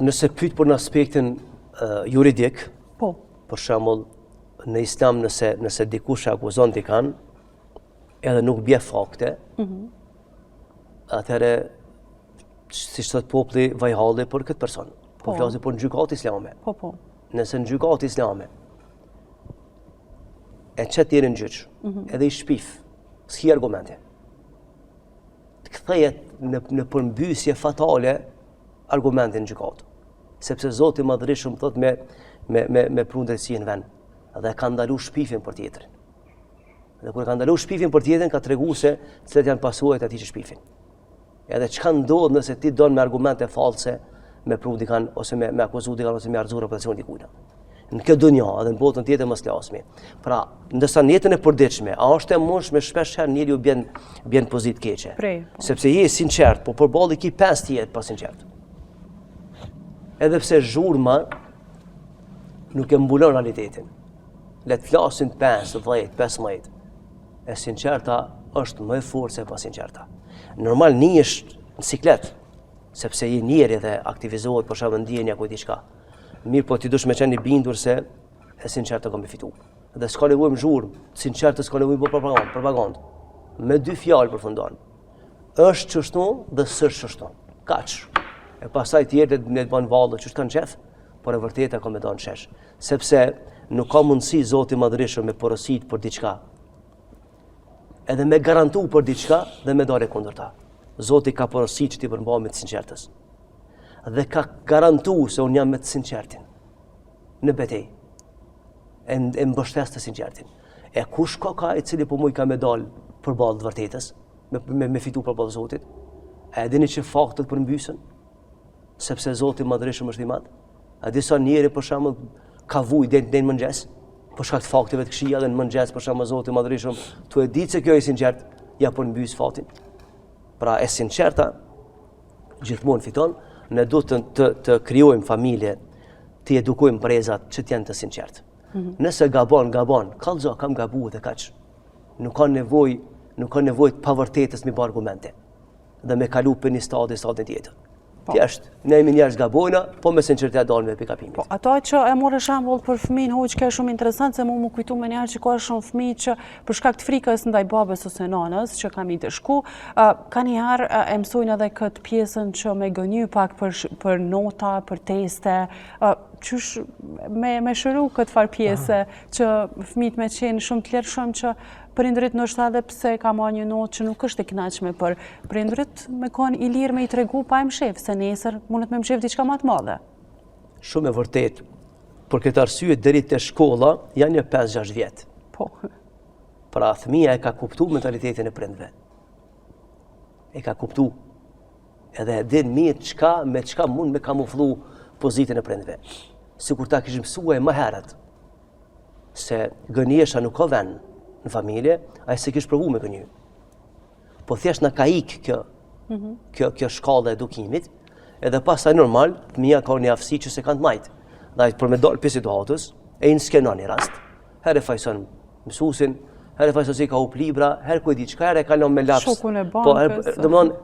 Speaker 2: Nëse pyet për në aspektin uh, juridik, po. për shembull, në islam nëse, nëse dikush e akuzon dikan, edhe nuk bje fakte, mm -hmm. atëherë, siç thotë populli, vaj halli për këtë person. Po, po flasim për në gjykatë islame.
Speaker 1: Po, po.
Speaker 2: Nëse në gjykatë islame, e qet njerin në gjyq, mm -hmm. edhe i shpif, s'ki argumente. Të kthehet në, në përmbysje fatale argumenti në gjykatë. Sepse Zoti i Madhërishëm thot me, me, me, me pru drejtësinë në vend. Dhe ka ndalu shpifjen për tjetrin. Dhe kur ka ndalu shpifjen për tjetrin, ka tregu se cilat janë pasojat e atij që shpifin. Edhe çka ndodh nëse ti don me argumente false me pru dikan ose me me akuzu dikan ose me rrëzu reputacionin dikujt. Në këtë dunja edhe në botën tjetër mos flasmi. Pra, ndërsa në jetën e përditshme, a është e mundshme shpesh herë njeriu bjen bjen pozitë keqe.
Speaker 1: Prej,
Speaker 2: po. Sepse je i sinqert, po përballë ki pesë tjerë pa sinqert. Edhe pse zhurma nuk e mbulon realitetin. Le të flasin 5, 10, 15. E sinqerta është më e fortë se e pasinqerta. Normal nihesh në siklet, sepse je njeri dhe aktivizohet për shembull ndjenja ku diçka. Mirëpo ti dush me qenë i bindur se e sinqerta ka me fitu. Dhe s'ka nevojë me zhurmë, sinqerta s'ka nevojë për propagandë, propagandë. Me dy fjalë përfundon. Është qështu dhe s'është qështu. Kaq. E pastaj tjerët le të bajnë valle qysh kanë qef, por e vërteta ka me dalë në shesh. Sepse nuk ka mundësi Zoti i Madhërishëm me porosit për diçka. Edhe me garantu për diçka dhe me dalë e kundërta. Zoti ka porosit që t'i përmbahemi të sinqertës. Dhe ka garantu se unë jam me të sinqertin në betejë. E, e mbështes të sinqertin. E kush ka ka i cili po muj ka me dalë përballë të vërtetës, me, me, me fitu përballë Zotit? A e dini që faktet përmbysen? Sepse Zoti i Madhërishëm është i madh. A disa njeri për shembull ka vuj deri në mëngjes, për shkak të fakteve të këqija dhe në mëngjes për shembull Zoti i Madhërishëm, tu e ditë se kjo e sinqert, ja përmbys fatin. Pra e sinqerta gjithmonë fiton, ne duhet të të, të krijojmë familje, t'i edukojmë brezat që të jenë të sinqertë. Mm -hmm. Nëse gabon, gabon, kallzo, kam gabu dhe kaq. Nuk ka nevojë, nuk ka nevojë të pavërtetës me ba argumente dhe me kalu prej një stadi stadin tjetër. Po. Thjesht, ne jemi njerëz gabojna, po me sinqeritet dalim prej gabimit.
Speaker 1: Po, ato që e more shembull për fëmijën hoxhë kjo shumë interesant se mu m'u kujtu menjëherë që ka shumë fëmijë që për shkak të frikës ndaj babës ose nanës që ka m'i ndëshku, kanjëherë e mësojnë edhe këtë pjesën që me gënjy pak për, për nota, për teste, qysh me, me shëru këtë farë pjese që fëmijët me qenë shumë të lirshëm që prindërit ndoshta edhe pse ka marrë një notë që nuk është e kënaqshme për prindërit, me kon i lirë me i tregu pa e mshef, se nesër mundet me mshef diçka ma të madhe.
Speaker 2: Shumë e vërtetë. Për këtë arsye deri te shkolla janë një 5-6 vjet.
Speaker 1: Po.
Speaker 2: Pra fëmija e ka kuptu mentalitetin e prindve. E ka kuptu. Edhe e din mirë çka me çka mund me kamuflu pozitën e prindve. Sikur ta kish mësu ai më herët se gënjesha nuk ka vend në familje, ai s'e kish provu me gënjy. Po thjesht na ka ik kjo, mm -hmm. kjo, kjo shkallë e edukimit, edhe pastaj normal, fëmija ka një aftësi që s'e kanë të majtë. Dhe ai për me dalë prej situatës, e inskenon një rast, herë e fajson mësusin, herë e fajson se i ka hup libra, herë ku e di çka, herë e kalon me laps.
Speaker 1: Shokun e po, bankës.
Speaker 2: Po, domethënë,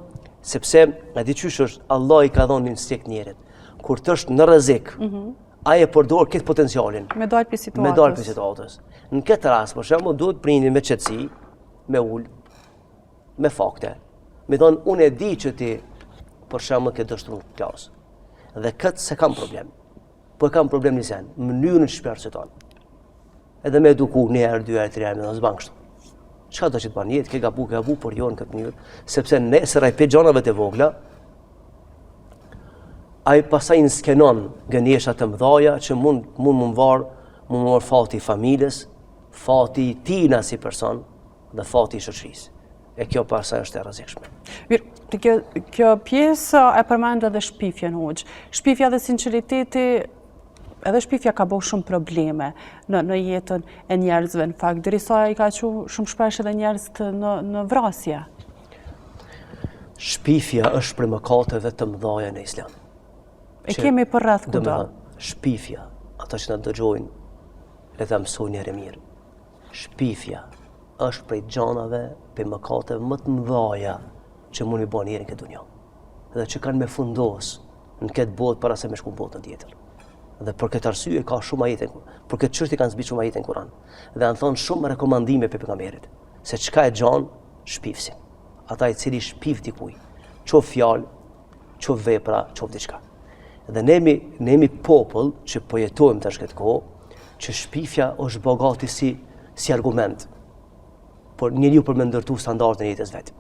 Speaker 2: sepse, e di qysh është, Allah i ka dhonë instinkt njerit. Kur të është në rrezik, mm -hmm. ai e përdor këtë potencialin.
Speaker 1: Me dalë prej situatës.
Speaker 2: Me dalë prej situatës. Në këtë rast, për shembull, duhet prindi me qetësi, me ul, me fakte. Me thonë, unë e di që ti, për shembull, ke dështu në klasë. Dhe këtë s'e kam problem. Po e kam problem një sen, mënyrën qysh po e arsyeton. Edhe me eduku një herë, dy herë, tri herë, me thonë, s'ban kështu. Çka do që të ban jetë, ke gabu, ke gabu, por jo në këtë mënyrë, sepse nesër ai prej gjanave të vogla, ai pastaj inskenon gënjesha të mëdhaja që mund mund m'u var, mund m'u var fati i familjes, fati i tina si person dhe fati i shoqërisë. E kjo pastaj është e
Speaker 1: rrezikshme. Mirë, të kjo, kjo pjesë e përmend edhe shpifjen hoxhë. Shpifja dhe sinqeriteti edhe shpifja ka bo shumë probleme në, në jetën e njerëzve, në fakt, derisa i ka çu shumë shpesh edhe njerëzit në, në vrasje.
Speaker 2: Shpifja është prej mëkateve të mëdhaja në islam.
Speaker 1: E kemi përreth kudo.
Speaker 2: Domethënë, shpifja, ata që na dëgjojnë, Le ta mësojnë njëherë e mirë. Shpifja është prej gjanave, prej mëkateve më të mëdhaja që mund me bo njeri në këtë dunja. Dhe që kanë me fundos në këtë botë para se me shku në botën tjetër. Dhe për këtë arsye ka shumë ajete, për këtë çështje kanë zbrit shumë ajete në Kur'an. Dhe janë thonë shumë rekomandime prej pejgamberit se çka e gjan shpifësin. Ata i cili shpif dikuj, qoftë fjalë, qoftë vepra, qoftë diçka. Dhe ne jemi, ne jemi popull që po jetojmë tash këtë kohë, që shpifja është bo gati si, si argument, por njeriu për me ndërtu standardin e jetës vet.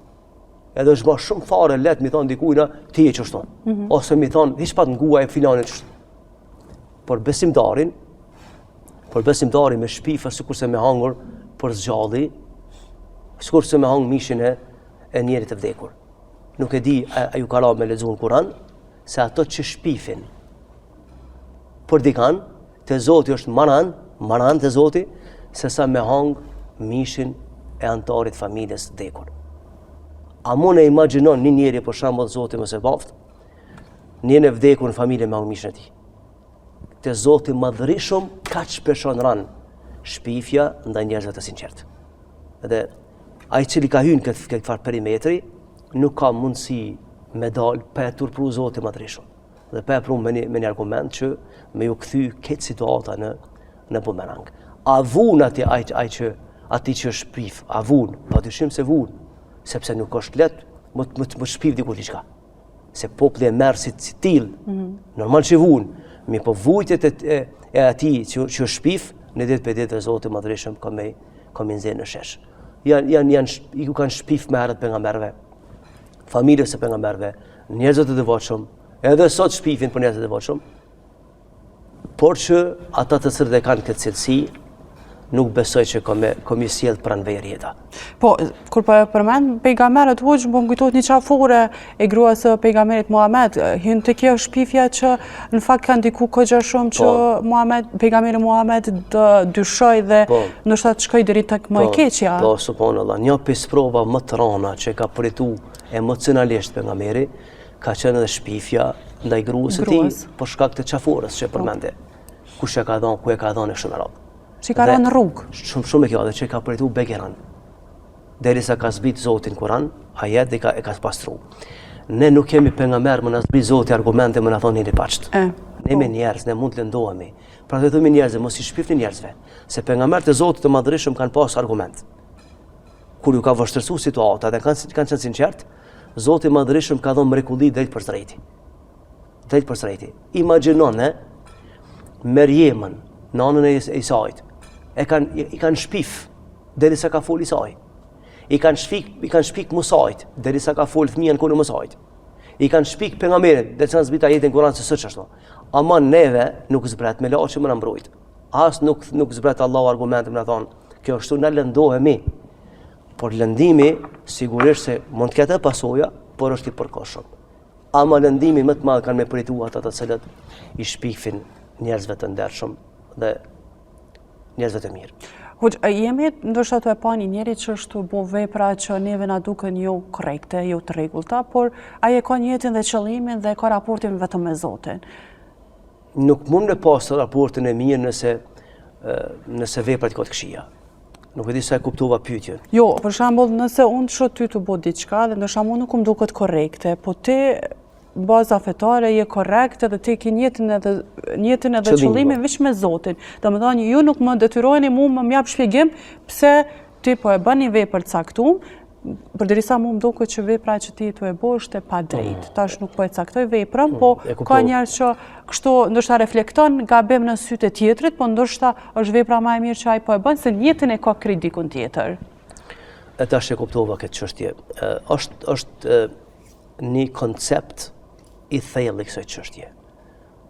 Speaker 2: Edhe është ba shumë fare lehtë mi thonë dikujna, ti je qështu. Mm -hmm. Ose mi thonë, hiç pa të ngua e filani qështu. Por besimtarin, por besimtarin me shpif sikurse me hangur për s'gjalli, sikurse me hangur mishin e, e njerit të vdekur. Nuk e di a, a ju ka ra me lexu në Kur'an se ato që shpifin për dikan, te Zoti është ma ran, ma ran te Zoti, se sa me hang mishin e anëtarit familjes të vdekur. A mund e imagjinon një njeri për shembull Zoti mos e baft, një e vdekur në familje me hang mishin e tij. Te Zoti i madhërishëm kaq peshon ran shpifja ndaj njerëzve të sinqertë. Dhe ai i cili ka hyrë në këtë këtë farë perimetri, nuk ka mundësi me dal pa e turpru Zoti i madhërishëm. Dhe pa e pru me një, me një argument që me ju kthy këtë situata në, në bumerang. A vun ati, ai, ai që, ati që shpif, a vun, pa dyshim se vun, sepse nuk është lehtë me, me, me shpif dikush diçka. Se populli e merr si si till. Mm -hmm. Normal që vun, mirëpo vujtjet e, e, e atij që, që shpif, një ditë prej ditëve Zoti i madhërishëm ka me, ka me nxjerr në shesh. Janë, janë, janë, ju kanë shpif më herët pejgamberëve, familjes së pejgamberëve, njerëzve të devotshëm, edhe sot shpifin për njerëz të devotshëm, Por që ata të cilët e kanë këtë cilësi, nuk besoj që ka me, ka me sjell pranverë
Speaker 1: jeta. Po, kur po e përmend pejgamberët hoxhë, po më kujtohet një qafore e gruas së pejgamberit Muhamed, hyn te kjo shpifja që në fakt ka ndiku kogja shumë që po. Muhamed, pejgamberi Muhamed të dyshoj dhe po. ndoshta të shkoj deri tek më e po, keqja.
Speaker 2: Po, subhanallah, një prej sprovave më të rana që ka përjetu emocionalisht pejgamberi, ka qenë edhe shpifja ndaj gruas së tij, për shkak të qafores që po. përmende. Kush e ka dhënë, ku e ka dhënë e kështu me
Speaker 1: radhë. Që ka rënë në rrugë.
Speaker 2: Shumë shumë e kjo dhe që ka përjetu bege ran. Derisa ka zbrit Zoti në Kur'an, ajet dhe ka e ka pastru. Ne nuk kemi pejgamber me na zbrit Zoti argumente me na thonë jeni paqt. Ne jemi po. njerëz, ne mund të lëndohemi. Pra të themi njerëzve, mos i shpifni njerëzve, se pejgamberët e Zotit të madhërishëm kanë pas argument. Kur ju ka vështirësu situata dhe kanë kanë qenë sinqert, Zoti i Madhërishëm ka dhënë mrekulli drejtpërsëdrejti. Drejtpërsëdrejti. Imagjinone Merjemën, nanën e Isait. E kanë i kanë shpif derisa ka fol Isai. I kanë shpik, i kanë shpik Musait derisa ka fol fëmija në kohën e Musait. I kanë shpik pejgamberin, dhe që kanë zbrit ajetin Kur'an se s'është ashtu. Ama neve nuk zbret melaqe me na mbrojt. As nuk nuk zbret Allahu argumente me na thonë, kjo është na lëndohemi. Por lëndimi sigurisht se mund të ketë pasoja, por është i përkohshëm. Ama lëndimi më të madh kanë me përjetu ata të cilët i shpifin njerëzve të ndershëm dhe njerëzve të
Speaker 1: mirë. Hoxhë, jemi ndoshta tu e pa një njeri që është tu bo vepra që neve na duken jo korrekte, jo të rregullta, por ai e ka nijetin dhe qëllimin dhe ka raportin vetëm me Zotin.
Speaker 2: Nuk mund me pas raportin e mirë nëse, nëse veprat i ka të këqija. Nuk e di sa e kuptova
Speaker 1: pyetjen. Jo, për shembull, nëse unë të shoh ty tu bo diçka dhe ndoshta mu nuk më duket korrekte, po ti baza fetare je korrekt edhe ti ke nijetin edhe nijetin edhe qëllimin veç me Zotin. Domethënë ju nuk më detyrojeni mu me më jap shpjegim pse ti po e bën një vepër të caktuar, përderisa mu më duket që vepra që ti tu e bo është e padrejtë. Mm. Tash nuk po e caktoj veprën, mm, po ka njerëz që kështu ndoshta reflekton gabim në sytë e tjetrit, po ndoshta është vepra ma e mirë që ai po e bën, se nijetin e ka krejt dikun tjetër.
Speaker 2: E tash e kuptova këtë çështje. Është është një koncept i thellë i kësaj çështje.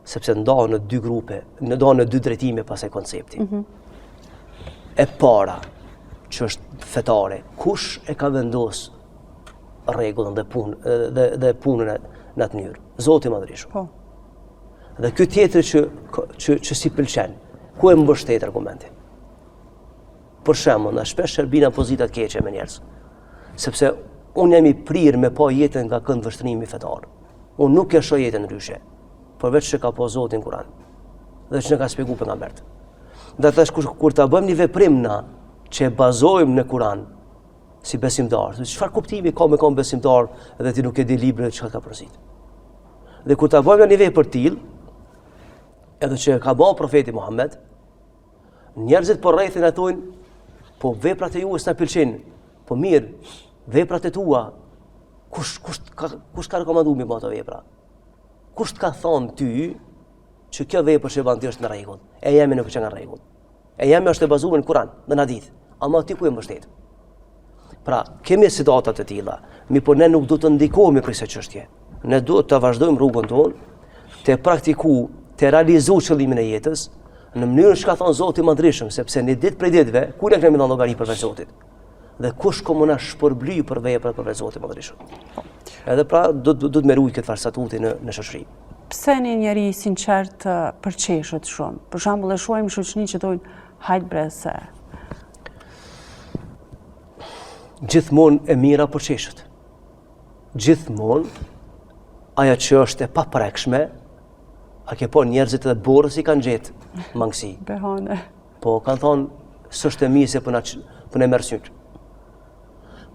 Speaker 2: Sepse ndahen në dy grupe, ndahen në dy drejtime pastaj koncepti. Mm -hmm. E para, që është fetare, kush e ka vendos rregullën dhe punë dhe dhe punën e, në atë mënyrë? Zoti i Madhërishëm. Po. Dhe ky tjetri që që që s'i pëlqen, ku e mbështet argumentin? Për shembull, na shpesh herë bina n'pozita të keqe me njerëz. Sepse unë jam i prirë me pa jetën nga këndvështrimi fetar. Unë nuk e shoh jetën ndryshe, përveç që ka pa Zoti n'Kuran dhe që na ka shpjegu pejgamberët. Dhe tash kur, kur ta bëjmë një veprim na që e bazojmë në Kuran si besimtar, çfarë kuptimi ka me kon besimtar dhe ti nuk e di librin çka ka porosit. Dhe kur ta bëjmë një vepër të tillë, edhe që e ka bërë profeti Muhammed, Njerëzit përreth na thonë, po veprat e juve s'na pëlqejnë. Po mirë, veprat e tua, kush kush ka kush ka rekomandu me bo ato vepra? Kush të ka thonë ty që kjo vepër që ban ti është në rregull? E jemja nuk është në rregull. E jemja është e bazuar në Kur'an, në hadith. Ama ti ku e mbështet? Pra, kemi situata të tilla, mirëpo ne nuk duhet të ndikohemi prej kësaj çështje. Ne duhet të vazhdojmë rrugën tonë, të praktiku, të realizu qëllimin e jetës, në mënyrën që ka thonë Zoti i Madhërishëm, sepse një ditë prej ditëve, kujt kena me dhënë llogari përveç Zotit? Dhe kush ka me na shpërbly për veprat përveç Zotit të Madhërishëm? Edhe pra, duhet me rujt këtë farë statuti në, në
Speaker 1: shoqëri. Pse një njeri i sinqert përqeshet shumë? Për shembull, e shohim shoqëni që thonë, hajt bre se,
Speaker 2: Gjithmonë e mira përqeshet. Gjithmonë ajo që është e paprekshme, a ke pa njerëzit edhe borës i kanë gjetë
Speaker 1: mangësi. Behane.
Speaker 2: Po, kanë thonë, s'është e mirë se po na, po na merr sytë.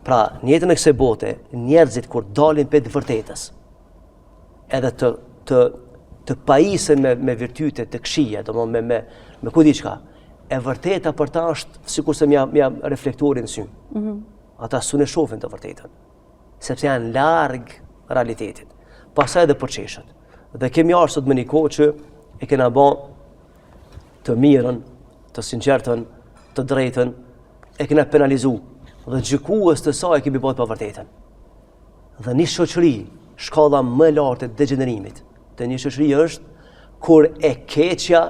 Speaker 2: Pra, në jetën e kësaj bote, njerëzit kur dalin prej të vërtetës, edhe të të të pajisen me me virtyte të këqija, domethënë me me me ku di çka. E vërteta për ta është sikurse me ia reflektorin n'sy. Mm -hmm. Ata s'un e shohin të vërtetën, sepse janë larg realitetit. Pastaj edhe përqeshet. Dhe kemi ardhur sot në një kohë që e kena bë të mirën, të sinqertën, të drejtën, e kena penalizu dhe gjykues të saj e kemi bërë të pavërtetën. Dhe një shoqëri, shkalla më e lartë e degjenerimit të një shoqëri është kur e keqja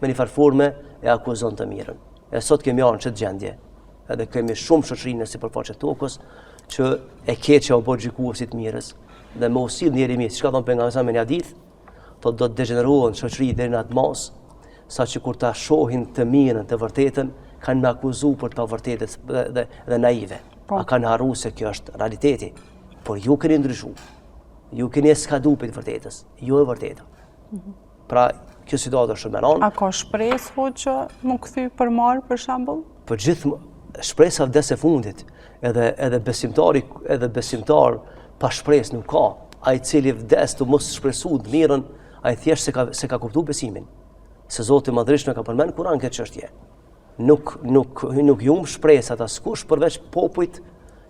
Speaker 2: me një farë forme e akuzon të mirën. E sot kemi ardhur në qët gjendje. Edhe kemi shumë shoqëri në sipërfaqe të tokës që e keqja u bë gjykues i të mirës dhe me u sill njeri mirë, siç ka thënë pejgamberi në një hadith, thotë do të degjenerohen shoqëritë deri në atë masë, sa që kur ta shohin të mirën, të vërtetën, kanë me akuzu për të pavërtetë dhe, dhe, dhe naive. Po. A kanë harru se kjo është realiteti. Por ju keni ndryshu. Ju keni eskadu prej të vërtetës, jo e vërteta. Mm -hmm. Pra, kjo situatë është shumë e
Speaker 1: rëndë. A ka shpresë, hoxhë, m'u kthy për marë, për
Speaker 2: shembull? Po gjithë, shpresa vdes e fundit, edhe, edhe besimtari, edhe besimtar pa shpresë nuk ka. Ai i cili vdes tu mos shpresu të mirën, ai thjesht s'e ka, s'e ka kuptu besimin. Se Zoti i Madhërishëm e ka përmend n'Kuran këtë çështje. Nuk, nuk, nuk i humb shpresat askush përveç popujt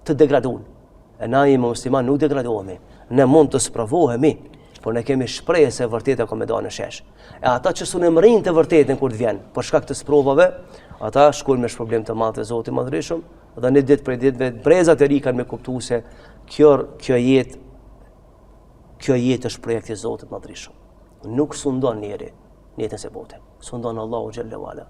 Speaker 2: të degradun. E na jemi musliman nuk degradohemi. Ne mund të sprovohemi, por ne kemi shpresë se e vërteta ka me dalë në shesh. E ata që s'un e mrrijnë të vërtetën kur të vjen, për shkak të sprovave, ata shkojnë me shpërblim të madh te Zoti i Madhërishëm dhe një ditë prej ditëve brezat e ri kanë me kuptu se kjo kjo jetë. Kjo jetë është projekt i Zotit të Madhërishëm. Nuk sundon njeri në jetën e kësaj bote. Sundon Allahu xhelle ue ala.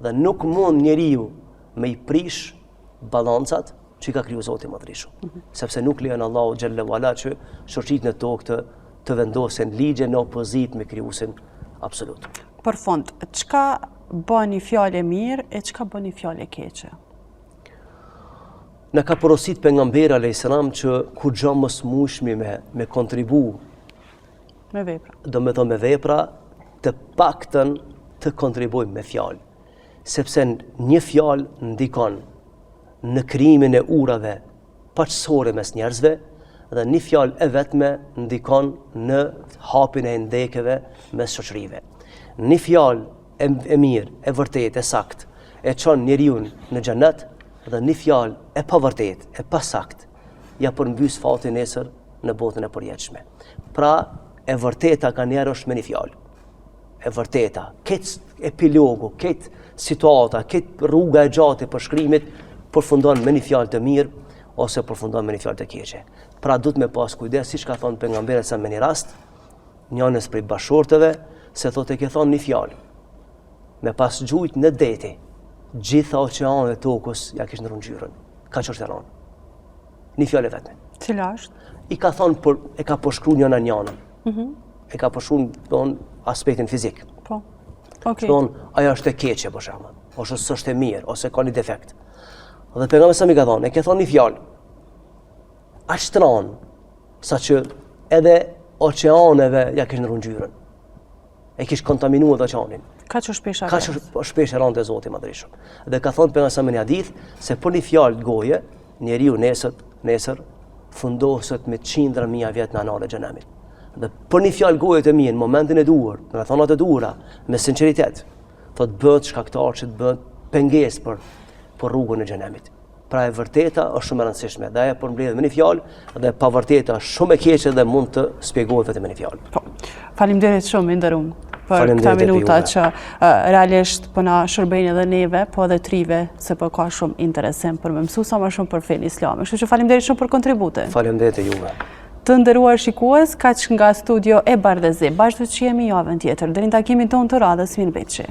Speaker 2: Dhe nuk mund njeriu me i prish balancat që i ka kriju Zoti i Madhërishëm. Mm -hmm. Sepse nuk lejon Allahu xhelle ue ala që shoqëritë në tokë të, të vendosin ligje në opozitë me krijuesin
Speaker 1: absolut. Për fund, çka bën një fjalë e mirë e çka bën një fjalë e keqe?
Speaker 2: Na ka porosit pejgamberi alayhis salam që kurgjo mos mujshmi me me kontribu
Speaker 1: me vepra.
Speaker 2: Domethonë me vepra të paktën të kontribuojmë me fjalë. Sepse një fjalë ndikon në krijimin e urave paqësore mes njerëzve dhe një fjalë e vetme ndikon në hapjen e hendekeve mes shoqërive. Një fjalë e, e mirë, e vërtetë, e saktë, e çon njeriun në xhenet dhe një fjalë e pavërtetë, e pasaktë, ja përmbys fatin nesër në botën e përjetshme. Pra, e vërteta kanjëherë është me një fjalë. E vërteta, këtë epilogu, këtë situata, këtë rruga e gjatë e përshkrimit, përfundon me një fjalë të mirë, ose përfundon me një fjalë të keqe. Pra, duhet me pas kujdes, siç ka thonë pejgamberi sa me një rast, njënës prej bashkëshorteve, se thotë e ke thonë një fjalë. Me pas gjujt në deti, gjitha oqeanet e tokës ja kish ndrru ngjyrën. Kaq është e rëndë. Një fjalë e
Speaker 1: vetme. Cila është?
Speaker 2: I ka thonë, për, e ka përshkru njëna njanën. Mm -hmm. E ka përshkru, thonë, aspektin fizik.
Speaker 1: Po.
Speaker 2: Okay. Thonë, ajo është e keqe, për shembull, ose s'është e mirë, ose ka një defekt. Dhe pejgamberi sa i ka thonë, e ke thonë një fjalë. Aq të rëndë, saqë edhe oqeaneve ja kish ndrru ngjyrën. E kish kontaminu edhe oqeanin.
Speaker 1: Kaq është pesha
Speaker 2: e Kaq është peshë e rëndë te Zoti i Madhërishëm. Dhe ka thonë pejgamberi sa në një hadith se për një fjalë goje, njeriu nesër, nesër fundoset me qindra mija vjet në analet e xhehenemit. Dhe për një fjalë goje të mirë, në momentin e duhur, në rrethanat e duhura, me sinqeritet, thotë bëhet shkaktar që të bëhet pengesë për për rrugën e xhehenemit. Pra e vërteta është shumë e rëndësishme dhe ajo përmbledhet me një fjalë dhe pavërteta është shumë e keqe dhe mund të spjegohet vetëm me një
Speaker 1: fjalë. Po. Faleminderit shumë i nderum për këta minuta që uh, realisht po na shërbejnë edhe neve, po edhe të rinjve, se po ka shumë interesim për me mësu sa më shumë për fenë islame. Kështu që faleminderit shumë për
Speaker 2: kontributin. Faleminderit juve.
Speaker 1: Të nderuar shikues, kaq nga studio e Bardhezi. Bashkë do të shihemi javën tjetër. Deri në takimin tonë të radhës, mirëmbetshi.